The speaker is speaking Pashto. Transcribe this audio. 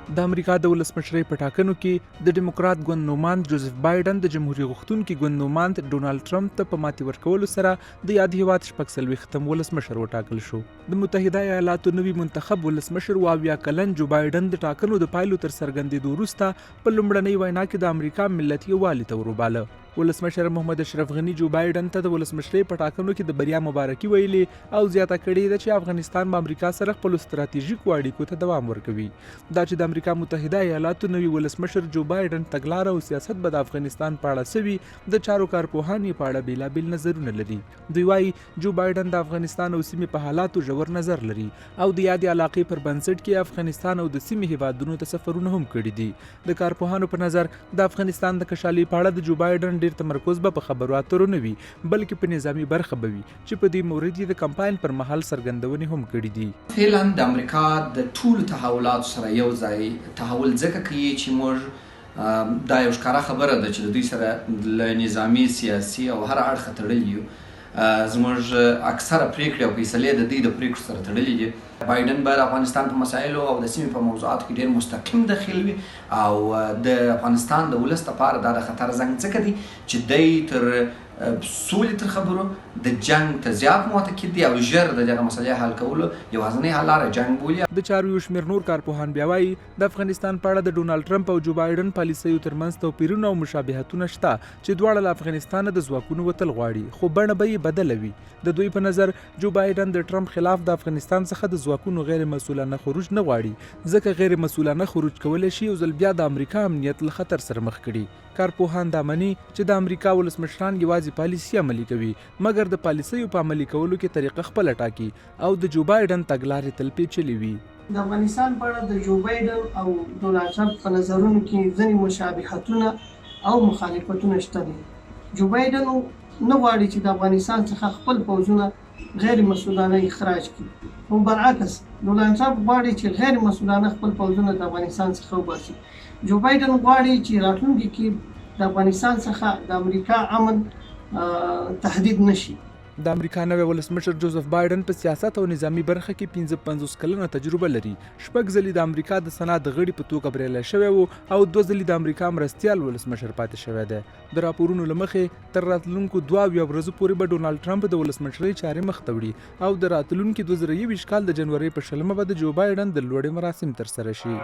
د امریکا د ولسمشرۍ په ټاکنو کې د دیموکرات ګوند نوماند جوزف بایډن د جمهوري غوښتونکي ګوند نوماند ډونالد ټرمپ ته په ماتې ورکولو سره د یاد هیواد 46م ولسمشر وټاکل شو. د متحده ایالاتو نوي منتخب ولسمشر 72 کلن جو بایډن د ټاکنو د پایلو تر څرګندېدو وروسته په لومړنۍ وینا کې د امریکا ملت یووالي ته وروباله. ولسمشر محمد اشرف غني جو بایډن ته د ولسمشرۍ په ټاکنو کې د بریا مبارکي ویلې او زیاته کړې ده چې افغانستان به امریکا سره خپلو ستراتیژیکو اړیکو ته دوام ورکوي. دا چې د امریکا متحده ایالاتو نوي ولسمشر جو بایډن تګلاره او سیاست به د افغانستان په اړه څه وي، د چارو کارپوهان یې په اړه بېلابېل نظرونه لري. دوی وايي، جو بایډن د افغانستان او سیمې په حالاتو ژور نظر لري او د یادې علاقې پر بنسټ کې افغانستان او د سیمې هېوادونو ته سفرونه هم کړي دي. د کارپوهانو په نظر د افغانستان د کشالې په اړه د جو بایډن ډېر تمرکز به په خبرو اترو نه وي، بلکې په نظامي برخه به وي چې په دې مورد یې د کمپاین پر مهال څرګندونې هم کړې دي. فعلاً د امریکا د ټولو تحولاتو سره یو ځای تحول ځکه کوي چې موږ دا یو ښکاره خبره ده چې د دوی سره له نظامي، سیاسي او هر اړخه تړلي یو. زموږ اکثره پریکړې او فیصلې د دوی د پریکړو سره تړلې دي. بایډن به د افغانستان په مسایلو او د سیمې په موضوعاتو کې ډیر مستقیم دخیل وي او د افغانستان د ولس لپاره دا د خطر زنګ ځکه دی چې دی تر سولې تر خبرو د جنګ ته زیات معتقد دی او ژر د دغه مسلې حل کولو یوازنۍ حل لاره جنګ بولي. د چارو یو شمېر نور کارپوهان بیا وايي، د افغانستان په اړه د ډونالډ ټرمپ او جو بایډن پالیسیو ترمنځ توپیرونه او مشابهتونه شته چې دواړه له افغانستانه د ځواکونو وتل غواړي، خو بڼه به یې بدله وي. د دوی په نظر جو بایډن د ټرمپ خلاف د افغانستان څخه د ځواکونو غیر مسؤلانه خروج نه غواړي، ځکه غیر مسؤلانه خروج کولی شي یو ځل بیا د امریکا امنیت له خطر سره مخ کړي. کارپوهان دا مني چې د امریکا ولسمشران یوازې پالیسي عملي کوي، مګر د پالیسیو په عملي کولو کې طریقه خپله ټاکي او د جو بایډن تګلارې تل پېچلې وي. د افغانستان په اړه د جو بایډن او ډونالډ ټرمپ په نظرونو کې ځینې مشابهتونه او مخالفتونه شته دي. جو بایډن نه غواړي چې د افغانستان څخه خپل پوځونه غیر مسؤلانه اخراج کړي، خو برعکس ډونالډ ټرمپ غواړي چې غیر مسؤلانه خپل پوځونه د افغانستان څخه وباسي. جو بایډن غواړي چې راتلونکي کې د افغانستان څخه د امریکا امن تهدید نه شي. د امریکا نوی ولسمشر جوزف بایډن په سیاست او نظامي برخه کې 55 کلنه تجربه لري. شپږ ځلې د امریکا د سنا د غړي په توګه بریالی شوی و او دوه ځلې د امریکا مرستیال ولسمشر پاتې شوی دی. د راپورونو له مخې تر راتلونکو 72 ورځو پورې به ډونالډ ټرمپ د ولسمشرۍ چارې مخ ته وړي او د راتلونکي 2021 کال د جنورۍ په 20مه به د جو بایډن د لوړې مراسم ترسره شي.